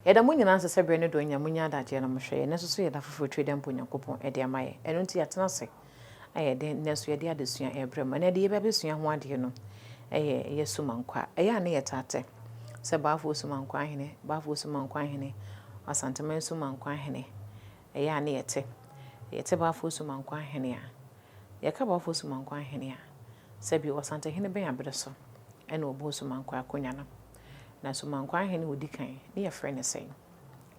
Yɛda mo nyinaa ase sɛ berɛ ne dɔ nya monya adagyeɛ na mohwɛ yɛn. Ɛnnɛ nso so yɛ da foforɔ Twedeɛ mpo Onyankopɔn de ama yɛn. Ɛno nti yɛatena ase ayɛ den nnɛ nso yɛde adesua rebrɛ mo. Ɛnnɛ deɛ yɛbɛbɛsua ho adeɛ no yɛ yɛ Sumankwa. Ɛyɛ a ne yɛtaa tɛ sɛ Baafoɔ Sumankwa Ahene, Baafoɔ Sumankwa Ahene, Asanteman Sumankwa Ahene. Ɛyɛ a ne yɛte. Yɛte Baafoɔ Sumankwa Ahene a, yɛka Baafoɔ Sumankwa Ahene a, sɛbi Ɔsantehene bɛn abere so na ɔbɔɔ Sumankwa akonnwa no? Na Sumankwa Ahene a ɔdi kan ne yɛfrɛ no sɛn?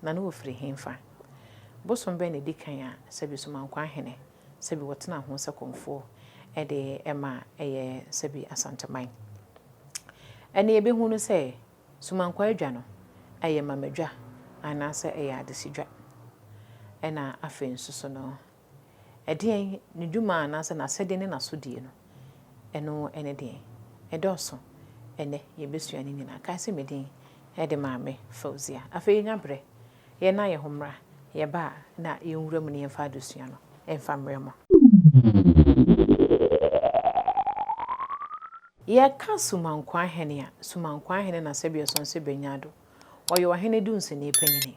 Na ne ɔfiri henfa? Bosom bɛn na ɛdi kan a sɛbi Sumankwa Ahene sɛbi wɔtenaa ho sɛ kɔmfoɔ de ma ɛyɛ sɛbi Asanteman? Ɛnne yɛbɛhunu sɛ Sumankwaa dwa no, ɛyɛ mamadwa anaasɛ ɛyɛ adesedwa? Ɛna afei nso so no, ɛdeɛn ne dwuma anaasɛ n'asɛdeɛ ne n'asodie no, ɛno ne deɛn? Ɛdɔɔso. Ɛnnɛ yɛbɛsua ne nyinaa. Kae sɛ me din de Maame Fauzia. Afei yɛnya berɛ, yɛnna yɛn ho mmra, yɛba a na yɛnwura mu na yɛmfa adesua no mfa mmrɛ mo. Yɛka Sumankwaa hene a, Sumankwaa hene na sɛbi ɔsɔn sɛ Bɛnyado. Ɔyɛ ɔhene dunsini panyini.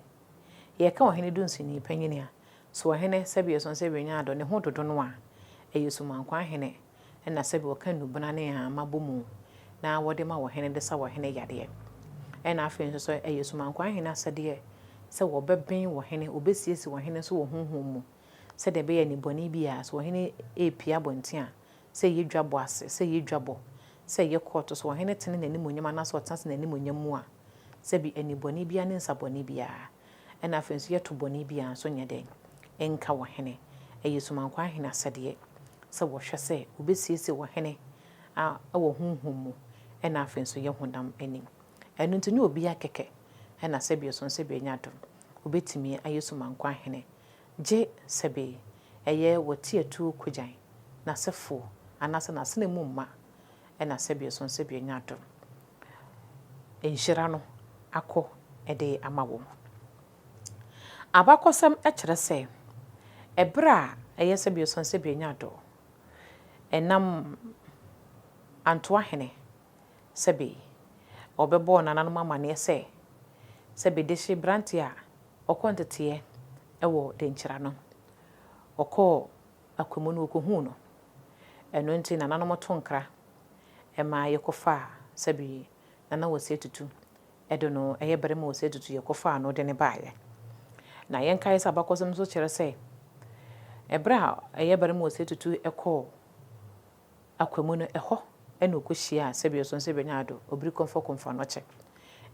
Yɛka ɔhene dunsini panyini a, so ɔhene sɛbi ɔsɔn sɛ Bɛnyado ne ho dodo no a, ɛyɛ Sumankwaa hene na sɛbi ɔka nnubena ne nhama bɔ mu na wɔde ma ɔhene de sa ɔhene yadeɛ. Ɛna afei nso so ɛyɛ Sumankwaa hene asɛdeɛ sɛ wɔbɛben ɔhene, wɔbɛsiesie ɔhene nso wɔ honhom mu sɛdeɛ ɛbɛyɛ a nnebɔne biara, sɛ ɔhene repue abɔnten a, sɛ ɛyɛ dwabɔ ase, sɛ ɛyɛ dwabɔ, sɛ ɛyɛ kɔɔto, sɛ ɔhene tene n'animuonyam anaasɛ ɔtena ase n'animuonyam mu a, sɛbi anibɔne biara ne nsabɔne biara, ɛna afei nso yɛto bɔne biara nso nyɛ dɛn? Nka ɔhene. Ɛyɛ Sumankwaa hene asɛdeɛ sɛ wɔhwɛ sɛ wɔbɛsiesie ɔhene a wɔ honhom mu ɛna afei nso yɛ honam ani. Ɛno nti nyɛ obiara kɛkɛ ɛna sɛbi ɔsɔn sɛbi anya adom ɔbɛtumi ayɛ Sumankwaa hene gye sɛbe ɛyɛ wɔte atuo kogyan n'asefoɔ anaasɛ n'asene mu mma ɛna sɛbe ɔsɔn sɛbe anya adom nhyira no akɔ de ama wɔn. Abakɔsɛm kyerɛ sɛ ɛberɛ a ɛyɛ sɛbe ɔsɔn sɛbe anya adom ɛnam Antoa hene sɛbe ɔbɛbɔɔ nananom amanneɛ sɛ sɛbe dehye berante a ɔkɔ nteteɛ ɛwɔ Denkyira no ɔkɔɔ akwamu no ɔkɔhuu no. Ɛno nti nananom to nkra ɛma yɛkɔfaa sɛbe Nana Osei Tutu ɛde no ɛyɛ barima Osei Tutu yɛkɔfaa no de ne baeɛ. Na yɛnkae sɛ abakɔsɛm nso kyerɛ sɛ ɛberɛ a ɛyɛ barima Osei Tutu ɛkɔɔ akwamu no ɛhɔ ɛna ɔkɔhyiaa sɛbe ɔsɔn sɛbe anya ado Obiri Kɔmfɔ Kɔmfɔ Anɔkye.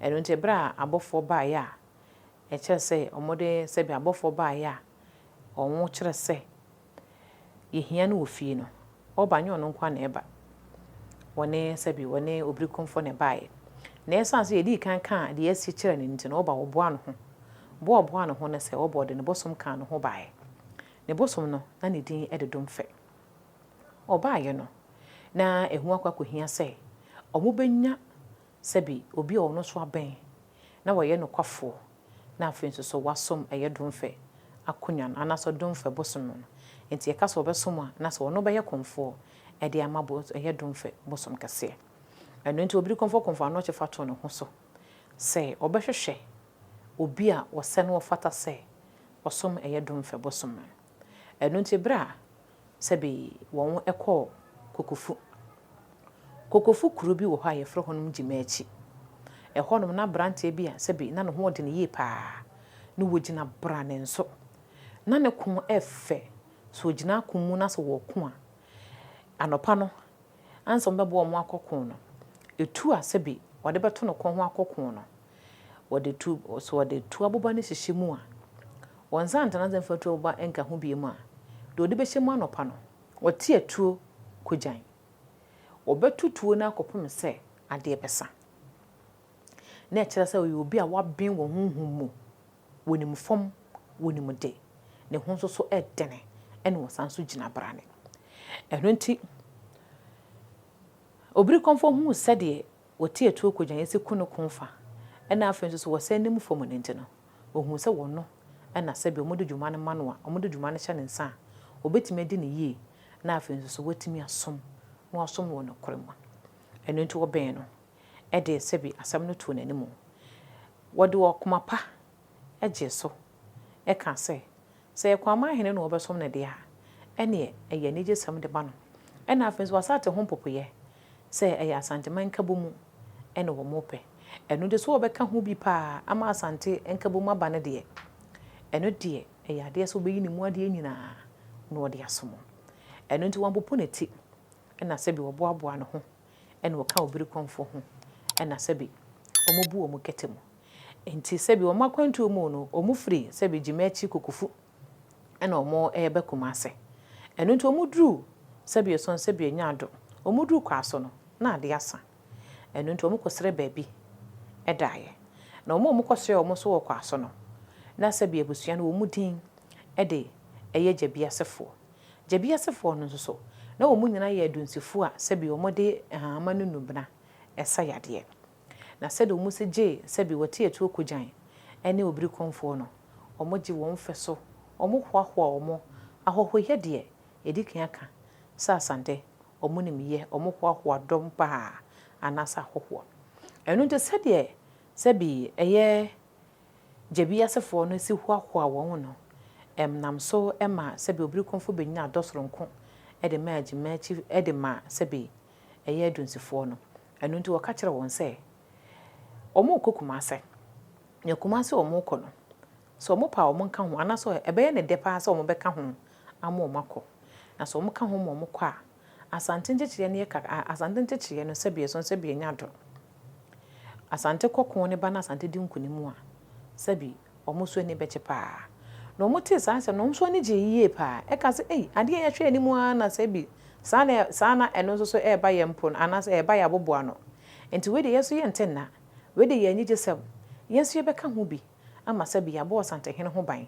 Ɛno nti ɛberɛ a abɔfoɔ baeɛ a ɛkyerɛ sɛ wɔde sɛbe abɔfoɔ baeɛ a wɔn kyerɛ sɛ yɛhia no wɔ fie no, ɔba nyɛ ɔno nko ara na ɛba. Wɔne sɛbe wɔne Obiri Kɔmfɔ na ɛbaeɛ. Na ɛsiane sɛ yɛdii kan kaa deɛ asi kyerɛ no nti no, ɔba ɔboa ne ho. Boa a ɔboa ne ho ne sɛ ɔba ɔde ne bosom kaa ne ho baeɛ. Ne bosom no, na ne din de Domfɛ. Ɔbaeɛ no, na ɛho akɔ akɔhia sɛ wɔbɛnya sɛbe obi a ɔno nso abɛn na wɔyɛ nokwafoɔ na afei nso so wasom ɛyɛ Domfɛ akonnwa no anaasɛ Domfɛ bosom no. Nti yɛka sɛ ɔbɛsom a, na sɛ ɔno bɛyɛ kɔmfoɔ de ama bo ɛyɛ Domfɛ bosom kɛseɛ. Ɛno nti Obiri Kɔmfoɔ Kɔmfoɔ Anɔkye fa too ne ho so sɛ ɔbɛhwehwɛ obi a ɔsɛ na ɔfata sɛ ɔsom ɛyɛ Domfɛ bosom no. Ɛno nti berɛ a sɛbe wɔn kɔɔ Kokofu. Kokofu kuro bi wɔ hɔ a yɛfrɛ hɔnom Gyimaakyi. Ɛhɔnom na aberanteɛ bi a sɛbe na ne ho ɔden yie paa na wɔgyina brane nso. Na ne ko ɛfɛ, sɛ ɔgyina ako mu na sɛ wɔreko a, anɔpa no, ansa wɔbɛboa wɔn akɔ ko no, etu a sɛbe wɔde bɛto ne kɔn ho akɔ ko no, wɔde tu, sɛ wɔde tu aboba no hyehyɛ mu a, wɔn nsa antena ase mfa tu aboba nka ho bio mu a, deɛ ɔde bɛhyɛ mu anɔpa no, wɔte atuo kogyan. Wɔbɛto tuo no akɔpem sɛ adeɛ bɛsa. Na ɛkyerɛ sɛ ɔyɛ obi a waben wɔ honhom mu, wɔnim fam, wɔnim de, ne ho nso so ɛdene, ɛna ɔsan nso gyina brane. Ɛno nti, Obiri Kɔmfoɔ huu sɛdeɛ wɔte atuo kogyan si ko ne ko fa, ɛna afei nso so wɔsɛn ne mu fam no nti no, ohuu sɛ wɔno ɛna sɛdeɛ wɔde dwuma no ma no a, wɔde dwuma no hyɛ ne nsa a, obetumi adi ne yie, na afei nso so watumi asom, na wasom wɔ nokorɛ mu. Ɛno nti wɔbɛn no ɛde sɛbi asɛm no too n'anim. Wɔde ɔkoma pa gyee so kaa sɛ, sɛ ɛyɛ Kwaman hene na wɔbɛsom no deɛ a, ɛneɛ ɛyɛ anigyesɛm de ma no. Ɛna afei nso wasan ate ho mpopoeɛ sɛ ɛyɛ Asanteman nkabom na wɔpɛ. Ɛno nti sɛ wɔbɛka ho bi paa ama Asante nkabom aba no deɛ, ɛno deɛ ɛyɛ adeɛ sɛ wɔbɛyi ne mu adeɛ nyinaa na wɔde asom. Ɛno nti wampopo ne ti na sɛbi wɔboaboa ne ho na wɔka Obirikɔmfoɔ ho na sɛbi wɔbu wɔn kɛtɛ mu. Nti sɛbi wɔn akwantuo mu no, wɔfiri sɛbi Gyimakyi Kokofu na wɔreba Kumase. Ɛno nti wɔduruu sɛbi Eson sɛbi Anyado, wɔduruu Kwaso no, na adeɛ asa. Ɛno nti wɔkɔsrɛ baabi daeɛ. Na wɔn a wɔkɔsoɛɛ wɔn nso wɔ Kwaso no, na sɛbi abusua no wɔn din de ɛyɛ Gyabiasefoɔ. Gyabiasefoɔ no nso so, na wɔn nyinaa yɛ adunsifoɔ a sɛbi wɔde nhahama ne nnubena sa yadeɛ. Na sɛdeɛ wɔn si gyee sɛbi wɔte atuo kogyan ne obirikɔmfoɔ no, wɔgye wɔn fɛ so, wɔhoahoa wɔn, ahɔhoyɛ deɛ, yɛadi kan aka sɛ Asante, wɔnim yɛ, wɔhoahoa dɔm pa ara anaasɛ ahɔhoɔ. Ɛno nti sɛdeɛ sɛbi ɛyɛ Gyabi asefoɔ no si hoahoa wɔn no, ɛnam so ma sɛbi obirikɔmfoɔ bɛnya dɔ soronko de maa Gyimakyi de maa sɛbi ɛyɛ adunsifoɔ no. Ɛno nti wɔka kyerɛɛ wɔn sɛ wɔrekɔ Kumase, na Kumase a wɔrekɔ no, sɛ wɔpɛ a wɔnka ho, anaasɛ ɛbɛyɛ no dɛ paa sɛ wɔbɛka ho ama wɔakɔ. Na sɛ wɔka ho ma wɔkɔ a, Asante nkyekyereɛ no yɛ kak a, Asante nkyekyereɛ no sɛbi ɛso sɛbi ɛnya do. Asante kɔko no ba na Asante di nkunim a, sɛbi wɔn nso ani bɛgye paa. Na wɔtee saa asɛm no, wɔn nso ani gyee yie paa. Ɛka sɛ, Ei, adeɛ a yɛhwɛ anim ara na sɛ bi saa na saa na ɛno nso so ɛreba yɛn mpono anaasɛ ɛreba yɛn aboboano. Enti wei deɛ yɛn nso yɛnte nna. Wei deɛ yɛ anigyesɛm. Yɛn nso yɛbɛka ho bi ama sɛbi yɛabɔ Ɔsantehene ho ban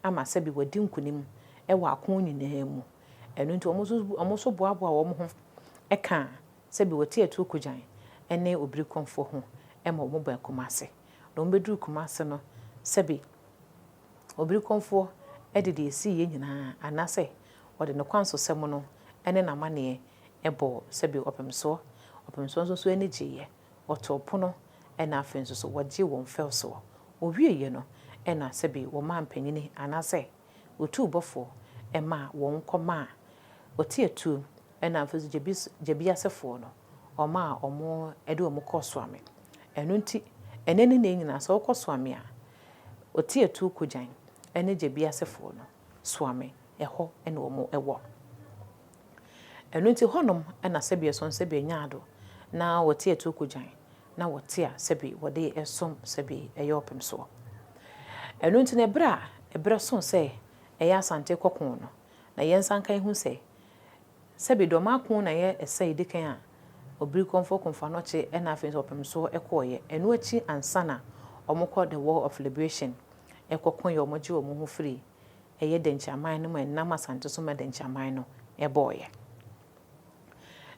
ama sɛbi wadi nkonim wɔ ako nyinaa mu. Ɛno nti wɔn nso wɔn nso boaboaa wɔn ho kaa sɛbi wɔte atuo kogyan ne obirikɔmfoɔ ho ma wɔbaa Kumase. Na wɔbɛduruu Kumase no, sɛbe Obirikɔmfoɔ de deɛ ɛsiiɛ nyinaa, anaasɛ ɔde ne kwansosɛm no ne n'amanneɛ bɔɔ sɛbe Ɔpemsoɔ. Ɔpemsoɔ nso so ani gyeeɛ. Ɔtoo pono, ɛna afei nso so wɔgyee wɔn fɛw soɔ. Wɔwieeɛ no, ɛna sɛbe wɔmaa mpanyini, anaasɛ wɔtuu bɔfoɔ maa wɔn kɔmaa Ɔteatuo, ɛna afei nso Gyabiasefoɔ no. Ɔmaa wɔde wɔn kɔɔ Soame. Ɛno nti, ɛnnɛ ne nnɛ nyinaa, sɛ wokɔ Soame a, Otiatuo Kogyan ne Gyabi asefoɔ no, Soame, ɛhɔ na wɔn wɔ. Ɛno nti, hɔnom na sɛbi ɛsɔn sɛbi ɛnya ado, na Otiatuo Kogyan na wɔte a sɛbi wɔde som sɛbi ɛyɛ ɔpem soɔ. Ɛno nti no, ɛberɛ a ɛberɛ soo sɛ ɛyɛ Asante kɔko no, na yɛn nsa nka yɛhu sɛ Sɛbi dɔm ako na ɛyɛ ɛsɛ edi kan a Obirikɔmfoɔ Komfo-Anokye ɛna afei nso Ɔpemsoɔ kɔeɛ. Ɛno akyi ansa na wɔn kɔ the war of liberation ɛkɔ koeɛ wɔn gye wɔn ho firi ɛyɛ Denkyi-aman no mu a ɛnam Asante so ma Denkyi-aman no ɛbɔeɛ.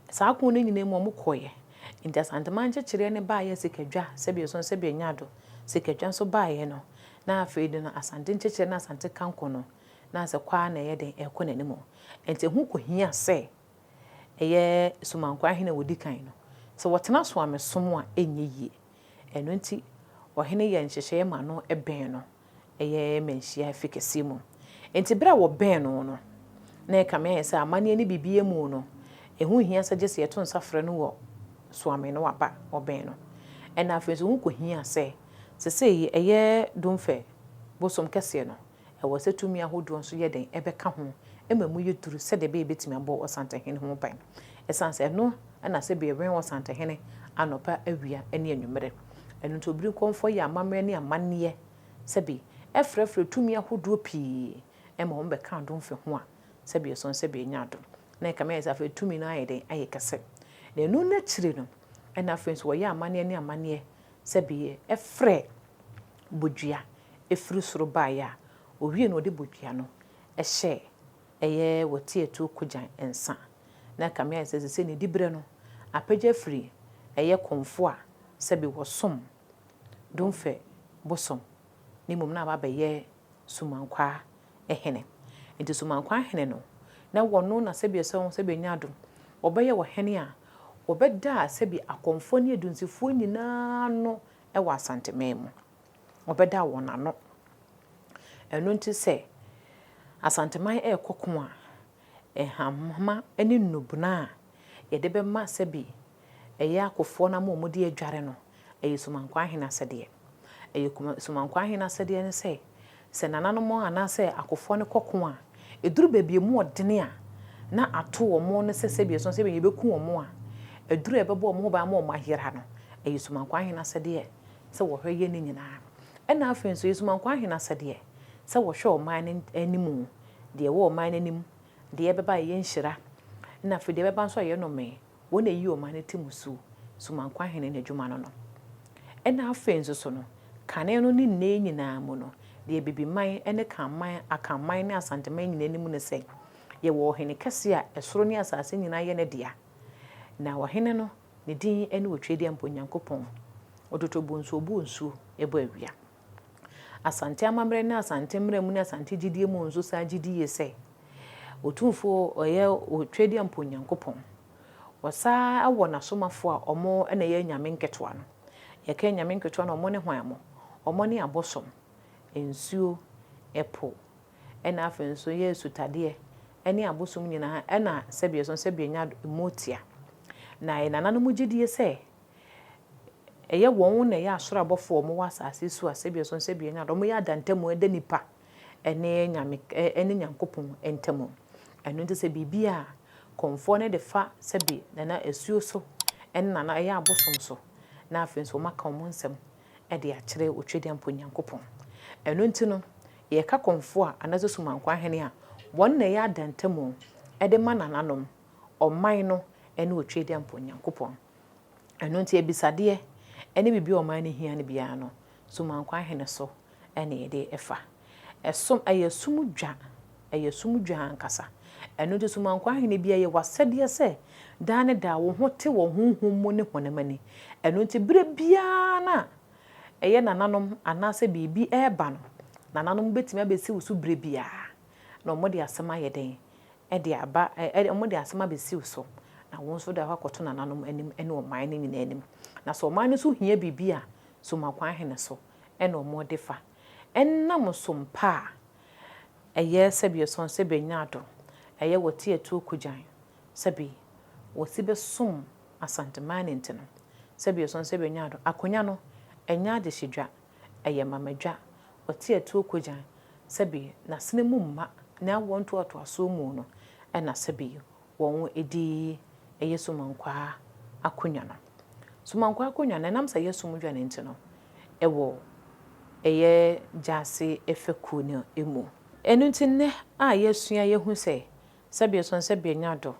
Saa ko no nyinaa mu wɔn kɔeɛ. Nti Asanteman nkyekyereɛ no baeɛ a Sikadwa, sɛbi ɛso sɛbi Anyado, Sikadwa nso baeɛ no na afei de no Asante nkyekyereɛ ne Asante kanko no na sɛ kɔ ara na ɛyɛ den ɛrekɔ n'anim. Enti ɛho kɔhia sɛ ɛyɛ Sumankwaa hene a ɔdi kan no, sɛ wɔtena so amesom a ɛnyɛ yie. Ɛno nti ɔhene yɛɛ nhyehyɛeɛ ma no bɛn no ɛyɛ Manhyia afi kɛseɛ mu. Enti berɛ a wɔbɛn no no, na ɛkame ayɛ sɛ amanneɛ ne biribiara mu no, ɛho nhia sɛ gye sɛ yɛto nsa frɛ no wɔ Suame na waba ɔbɛn no. Ɛna afei nso ɛho kɔhia sɛ sesei ɛyɛ Domfɛ bosom kɛseɛ no, Ɛwɔ sɛ tumi ahodoɔ nso yɛ dɛn bɛka ho ma ɛmu yɛ duru sɛdeɛ ɛbɛyɛ ɛbɛtumi abɔ Ɔsantehene ho ban. Ɛsiane sɛ ɛno na sɛbi ɛwɛn Ɔsantehene anɔpa, awia ne anwummerɛ. Ɛno nti Obirikɔmfoɔ yɛ amammerɛ ne amanneɛ sɛbi ɛfrɛfrɛ tumi ahodoɔ pii ma wɔn bɛka adomfe ho a sɛbi ɛsɔn sɛbi ɛnya adom. Na ɛkame ayɛ sɛ afei tumi no ayɛ dɛn ayɛ kɛse. Na ɛno no akyiri no ɛna afei nso wɔyɛ amanneɛ ne amanneɛ sɛbi ɛfrɛ bodua firi soro baeɛ a, ɔwiee no ɔde bodua no hyɛɛ ɛyɛ watiatuo kogyan nsa. Na ɛkame ayɛ sɛ seesei ne diberɛ no apagya afiri ɛyɛ kɔmfoɔ a sɛbe wɔsom Domfɛ bosom na mmom na aba abɛyɛ Sumankwaa hene. Nti Sumankwaa hene no, na wɔno na sɛbe ɛsɛ wɔn sɛbe ɛnya adom, wɔbɛyɛ ɔhene a wɔbɛda sɛbe akɔmfoɔ ne adunsifoɔ nyinaa ano wɔ Asanteman mu. Wɔbɛda wɔn ano. Ɛno nti sɛ Asanteman rekɔ ko a, nhama ne nnubona a yɛde bɛma sɛbi ɛyɛ akofoɔ no ama wɔde adware no, ɛyɛ Sumankwaa Hene asɛdeɛ. Ɛyɛ kuma Sumankwaa Hene asɛdeɛ ne sɛ, sɛ nananom anaasɛ akofoɔ no kɔ ko a, ɛduru baabi a ɛmu ɔdene a na ato wɔn no sɛ sɛbi ɛsono sɛbi yɛbɛku wɔn a, aduru a ɛbɛbɔ wɔn ho ban ama wɔn ayera no, ɛyɛ Sumankwaa Hene asɛdeɛ sɛ wɔhwɛ yɛ ne nyinaa. Ɛna afei nso, ɛyɛ Sumankwaa Hene asɛdeɛ sɛ wɔhwɛ ɔman no anim, deɛ ɛwɔ ɔman no anim, deɛ ɛbɛba a ɛyɛ nhyira, ɛna afei deɛ ɛbɛba nso a ɛyɛ nnome, wɔn na ɛyi ɔman no ti mmusuo, Sumankwaa Hene n'adwuma no no. Ɛna afei nso so no, kane no ne nnɛ yi nyinaa mu no, deɛ Abibiman ne Kanman, Akanman ne Asanteman nyinaa nim ne sɛ, yɛwɔ ɔhene kɛseɛ a ɛsoro ne asase nyinaa yɛ ne dea. Na ɔhene no, ne din ne Otwedeɛmpo Nyankopɔn, Ɔtotobonsuo ɔbu nsuo bɔ awia. Asante amammerɛ ne Asante mmara mu ne Asante gyidie mu nso san gye die sɛ Otumfoɔ ɔyɛ Otwedeɛmpo Nyankopɔn. Ɔsan wɔ n'asomafoɔ a wɔn na ɛyɛ anyame nketewa no. Yɛka anyame nketewa no a wɔn ne hwan mo? Wɔn ne abosom, nsuo, ɛpo, ɛna afei nso yɛ asutadeɛ ne abosom nyinaa ɛna sɛdeɛ ɛso sɛdeɛ ɛnya mmotia. Na yɛn nananom gyedie sɛ ɛyɛ wɔn na ɛyɛ asoro abɔfoɔ a wɔwɔ asase so a sɛdeɛ ɛso sɛdeɛ ɛnya wɔyɛ adantamu ɛda nipa ɛne nyame ɛne Nyankopɔn ntamu. Ɛno nti sɛ biribi a kɔmfoɔ no de fa sɛbe nana asuo so ɛne nana ɛyɛ abosom so na afei nso wɔaka wɔn nsɛm de akyerɛ Otwedeampo Nyankopɔn. Ɛno nti no, yɛka kɔmfoɔ a anaasɛ Sumankwahene a, wɔn na ɛyɛ adantamu de ma nananom, ɔman no ne Otwedeampo Nyankopɔn. Ɛno nti abisadeɛ ne biribi a ɔman no hia no biara no, Sumankwahene so na yɛde fa. Ɛsom, ɛyɛ som dwa, ɛyɛ som dwa ankasa. Ɛno nti Sumankwahene biara ɛyɛ w'asɛdeɛ sɛ daa ne daa wo ho te wɔ honhom mu ne honam ani. Ɛno nti berɛ biara no a ɛyɛ nananom anaasɛ biribi reba no, nananom bɛtumi abɛsi wo so berɛ biara na wɔde asɛm ayɛ dɛn? De aba, wɔde asɛm abɛsi wo so na wo nso wode akɔ akɔto nananom anim ne ɔman no nyinaa anim. Na sɛ ɔman no nso hia biribi a, Sumankwahene so na wɔde fa. Ɛnam som pa a ɛyɛ sɛbi ɛsɔn sɛbi ɛnyɛ ado, ɛyɛ wɔte atuo kogyan sɛbi wɔsi bɛsom Asanteman no nti no, sɛbi ɛsɔn sɛbi ɛnyɛ ado, akonya no ɛnyɛ adehyedwa, ɛyɛ mamadwa, wɔte atuo kogyan sɛbi n'asene mu mma ne awoɔ ntoatoasoɔ mu no ɛna sɛbi wɔdi ɛyɛ Sumankwaa akonnwa no. Sumankwaa akonnwa no, ɛnam sɛ ɛyɛ som dwa no nti no, ɛwɔ ɛyɛ Gyaase fekuo no mu. Ɛno nti nnɛ a yɛasua yɛahu sɛ sɛbi ɛsɔn sɛbi ɛnyɛ adɔ,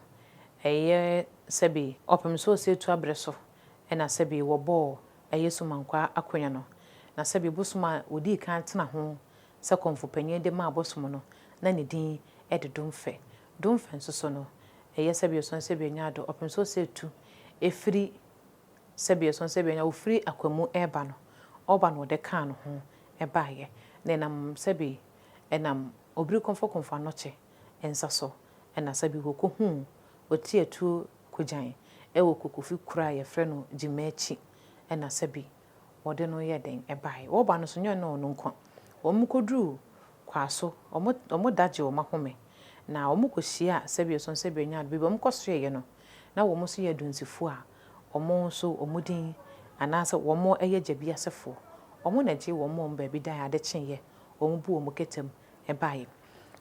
ɛyɛ sɛbi ɔpem so ɔsɛetu abrɛ so ɛna sɛbi wɔbɔɔ ɛyɛ Sumankwaa akonnwa no, na sɛbi bosom a wɔdii kan tena ho sɛ kɔmfo panyin de maa bosom no, na ne din de Domfɛ. Domfɛ nso so no, ɛyɛ sɛbi ɔsɔn sɛbi ɔnya ado, ɔpem sɛ ɔsɛ tu firi sɛbi ɔsɔn sɛbi ɔnya, ɔfiri Akwamu reba no, ɔreba na ɔde kaa ne ho baeɛ. Na ɛnam sɛbi ɛnam Obiri Kɔmfɔ Kɔmfɔ Anɔkye nsa so na sɛbi wɔkɔhuu Otiatuo Kogyan wɔ Kokofi kuro a yɛfrɛ no Gyimakyi na sɛbi wɔde no yɛɛ dɛn baeɛ. Wɔreba no nso, nyɛ ɔne ɔno nko. Wɔkɔduruu Kwaso, wɔn, wɔda gye wɔn ahome, na wɔkɔhyiaa Sɛbioson Sɛbionya, baabi a wɔkɔsoɛeɛ no, na wɔn nso yɛ adunsifoɔ a wɔn nso wɔn din anaasɛ wɔyɛ Gyabiasefoɔ. Wɔn na ɛgyee wɔn ma wɔn baabi daeɛ, ade kyeeɛ, wɔbuu wɔn kɛtɛm baeɛ.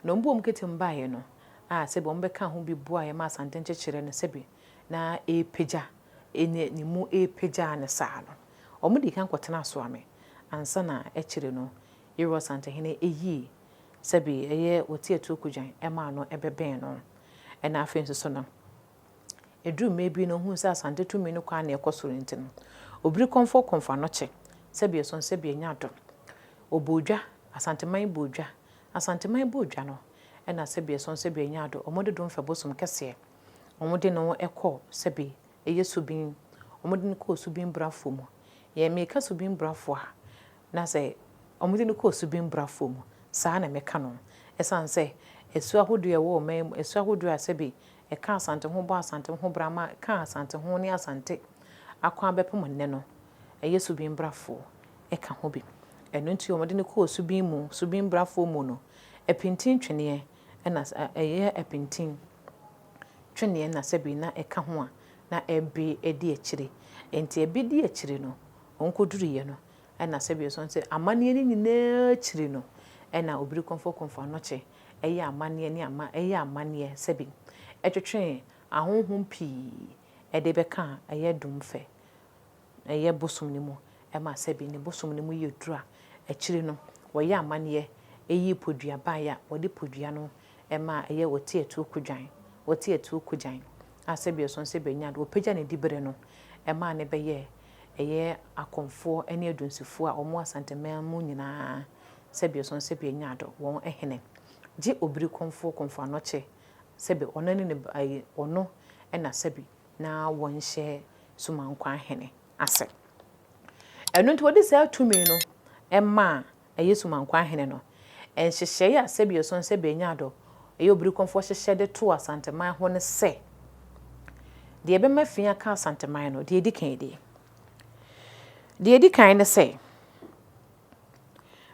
Na wɔbuu wɔn kɛtɛm baeɛ no, a sɛbi wɔbɛkaa ho bi boaeɛ ma Asante nkyekyereɛ no sɛbi na ɛrepagya ne ne mu repagya no saa no, wɔdii kan kɔtenaa Soame ansa na akyire no Yeroa Asantehene yii sɛbe ɛyɛ Otiatuo Kogyan maa no bɛbɛn no. Ɛna afei nso so no, ɛduruu mmerɛ bi no, ɔhuu sɛ Asante tumi no kɔ ara na ɛkɔ soro nti no, Obiri Kɔmfoɔ Kɔmfo Anɔkye, sɛbe ɛsɔn sɛbe ɛnya adɔ, ɔbɔɔ dwa, Asanteman bɔɔ dwa, Asanteman bɔɔ dwa no, ɛna sɛbe ɛsɔn sɛbe ɛnya adɔ, wɔde Domfɛ bosom kɛseɛ Wɔde no kɔɔ sɛbe ɛyɛ subin, wɔde no kɔɔ subin brafoɔ mu. Yɛ meka subin brafoɔ a, na sɛ wɔde no kɔɔ subin brafoɔ mu, saa na mɛka no. Ɛsiane sɛ asuo ahodoɔ a ɛwɔ ɔman yi mu, asuo ahodoɔ a sɛbe ɛka Asante ho bɔ Asante ho bra ma ɛka Asante ho ne Asante akwan bɛpem nnɛ no, ɛyɛ subin brafoɔ ka ho bi. Ɛno nti wɔde no kɔɔ subin mu, subin brafoɔ mu no, apintin tweneɛ na ɛyɛ apintin tweneɛ na sɛbi na ɛka ho a na ɛbe di akyire. Enti ɛbe di akyire no, wɔkɔduruiɛ no, ɛna sɛbi ɛsɔn sɛ amanneɛ no nyinaa akyiri no, ɛna Obirikɔmfoɔ Komfo Anokye ɛyɛ amanneɛ ne ama ɛyɛ amanneɛ sɛbi ɛtwetwee ahonhom pii ɛde bɛkaa ɛyɛ Domfɛ ɛyɛ bosom no mu ma sɛbi ne bosom no mu yɛ duru a, akyiri no wɔyɛ amanneɛ yii podua baeɛ a wɔde podua no maa ɛyɛ Ɔteatuo Kodwan, Ɔteatuo Kogyan, a sɛbi ɔsɔn sɛbi anya ade, wɔpagya ne diberɛ no maa no bɛyɛɛ ɛyɛ akɔmfoɔ ne adunsifoɔ a wɔwɔ Asanteman mu nyinaa sɛbi ɔsɔn sɛbi anya ado wɔn hene. Gye Obirikɔmfoɔ Kɔmfo Anɔkye sɛbi ɔno ne ne ɔno na sɛbi na wɔnhyɛ Sumankwaa hene ase. Ɛno nti wɔde saa tumi no maa ɛyɛ Sumankwaa hene no. Nhyehyɛe a Sɛbiɔsɔn Sɛbianyado ɛyɛ Obirikɔmfoɔ hyehyɛ de too Asanteman hɔ ne sɛ, deɛ ɛbɛma fi aka Asanteman no, deɛ ɛdi kan nie. Deɛ ɛdi kan ne sɛ,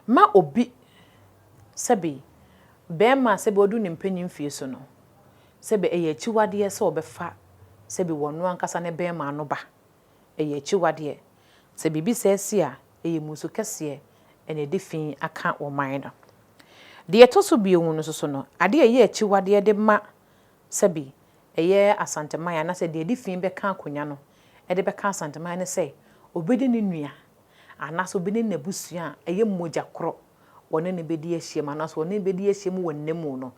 ma obi sɛbe barima a sɛbe wadu ne mpanyin mfie so no, Sɛbe ɛyɛ akyiwadeɛ sɛ ɔbɛfa sɛbe wɔno ankasa ne bɛɛma ano ba. Ɛyɛ akyiwadeɛ. Sɛ biribi saa si a, ɛyɛ mmusu kɛseɛ na ɛde fi aka ɔman no. Deɛ ɛtɔ so bio no nso so no, adeɛ a ɛyɛ akyiwadeɛ de ma sɛbe ɛyɛ Asanteman anaasɛ deɛ ɛde fi bɛka akonwa no de bɛka Asanteman ne sɛ, obi de ne nua anaasɛ obi ne n'abusua a ɛyɛ mogya korɔ wɔne no bɛdi ahyiam anaasɛ wɔne no bɛdi ahyiam wɔ nna mu no,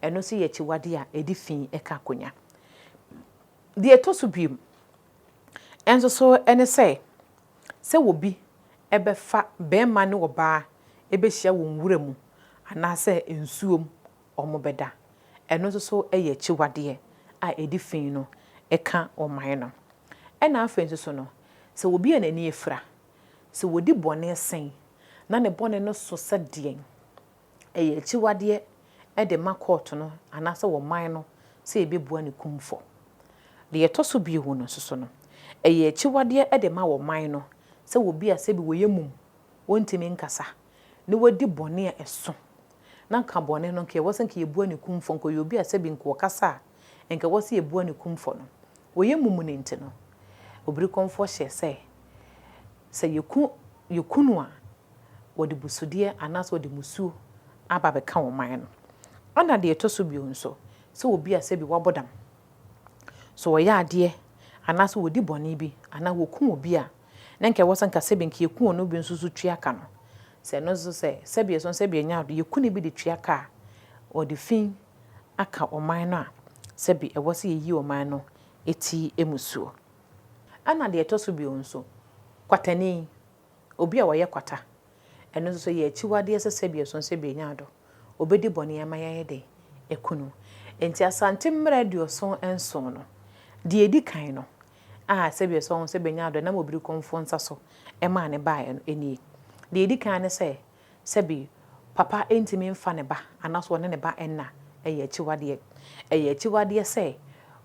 ɛno nso yɛ akyiwadeɛ a ɛde fi ka akonnwa. Deɛ ɛtɔ so bio nso so ne sɛ, sɛ obi bɛfa barima ne ɔbaa bɛhyia wɔ nwura mu anaasɛ nsuo mu wɔbɛda, ɛno nso so yɛ akyiwadeɛ a ɛde fi no ka ɔman no. Ɛna afei nso so no, sɛ obi a n'ani afira, sɛ ɔdi bɔne sɛn na ne bɔne no so sɛ deɛn, ɛyɛ akyiwadeɛ de ma kɔɔto no anaasɛ ɔman no sɛ yɛbɛbua no kumfɔ. Deɛ ɛtɔ so bio no nso so no, ɛyɛ akyiwadeɛ de ma ɔman no sɛ obi a sɛbi ɔyɛ mum, ɔntumi nkasa, na wadi bɔne a ɛso, na nka bɔne no nka ɛwɔ sɛ nka yɛbua no kumfɔ, nka ɔyɛ obi a sɛbi nka ɔkasa a, nka ɛwɔ sɛ yɛbua no kumfɔ no, ɔyɛ mum no nti no, Obirikɔmfoɔ hyɛɛ sɛ, sɛ yɛku yɛku no a, wɔde busudeɛ anaasɛ wɔde mmusuo aba abɛka ɔman no. Ɛna deɛ ɛtɔ so bio nso, sɛ obi a sɛbi wabɔ dam, sɛ ɔyɛ adeɛ anaasɛ ɔdi bɔne bi anaa wɔku obi a, na nka ɛwɔ sɛ nka sɛbi nka yɛku ɔno bi nso so tua ka no. Sɛ ɛno nso sɛ sɛbi ɛso sɛbi ɛnyɛ ado, yɛku no bi de tua ka a, wɔde fi aka ɔman no a, sɛbi ɛwɔ sɛ yɛyi ɔman no ti mmusuo. Ɛna deɛ ɛtɔ so bio nso, kwatani, obi a ɔyɛ kwata, ɛno nso so yɛ akyiwadeɛ sɛ sɛbi ɛso sɛbi ɛnya adɔ, ɔbɛdi bɔne ama yɛayɛ dɛn? Aku no. Enti Asante mmara 77 no, deɛ ɛdi kan no, a sɛbi ɛso sɛbi ɛnya adɔ ɛnam Obirikɔmfoɔ nsa so maa no baeɛ no nie. Deɛ ɛdi kan ne sɛ, Sɛbi, papa ntumi mfa ne ba anaasɛ ɔne ne ba nna, ɛyɛ akyiwadeɛ. Ɛyɛ akyiwadeɛ sɛ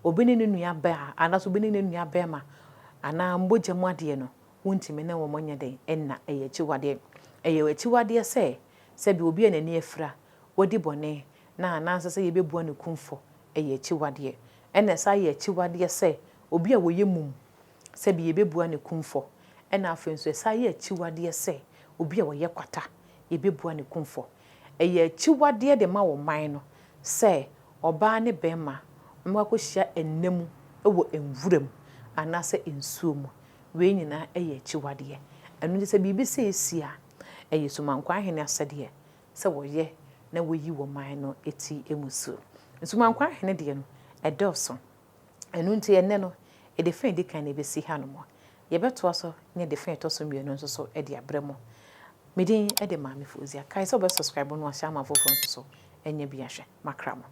obi ne ne nua baa anaasɛ obi ne ne nua barima anaa mogya mu adeɛ no, wontumi ne wɔn nyɛ dɛn nna, ɛyɛ akyiwadeɛ. Ɛyɛ akyiwadeɛ sɛ, sɛbi obi a n'ani afira, wadi bɔne na anaasɛ sɛ yɛbɛbua no kumfɔ, ɛyɛ akyiwadeɛ. Ɛna ɛsan yɛ akyiwadeɛ sɛ obi a ɔyɛ mum, sɛbi yɛbɛbua no kumfɔ. Ɛna afei nso ɛsan yɛ akyiwadeɛ sɛ obi a ɔyɛ kwata, yɛbɛbua no kumfɔ. Ɛyɛ akyiwadeɛ de ma ɔman no sɛ ɔbaa ne barima wɔbɛkɔ akɔhyia nna mu wɔ nwura mu anaasɛ nsuo mu. Wei nyinaa yɛ akyiwadeɛ. Ɛno nti sɛ biribi sei si a, ɛyɛ Sumankwaa Hene asɛdeɛ sɛ wɔyɛ na wɔyi ɔman no ti mmusuo. Sumankwaa Hene deɛ no, ɛdɔɔso. Ɛno nti ɛnnɛ no, yɛde fã a ɛdi kan no bɛsi hanom. Yɛbɛtoa so ne yɛde fã a ɛtɔ so mmienu nso so de abrɛ mo. Me din de Maame Fauzia. Kae sɛ wobɛ subscribe na wahyɛ ama afoforɔ nso so anya bi ahwɛ. Makra mo.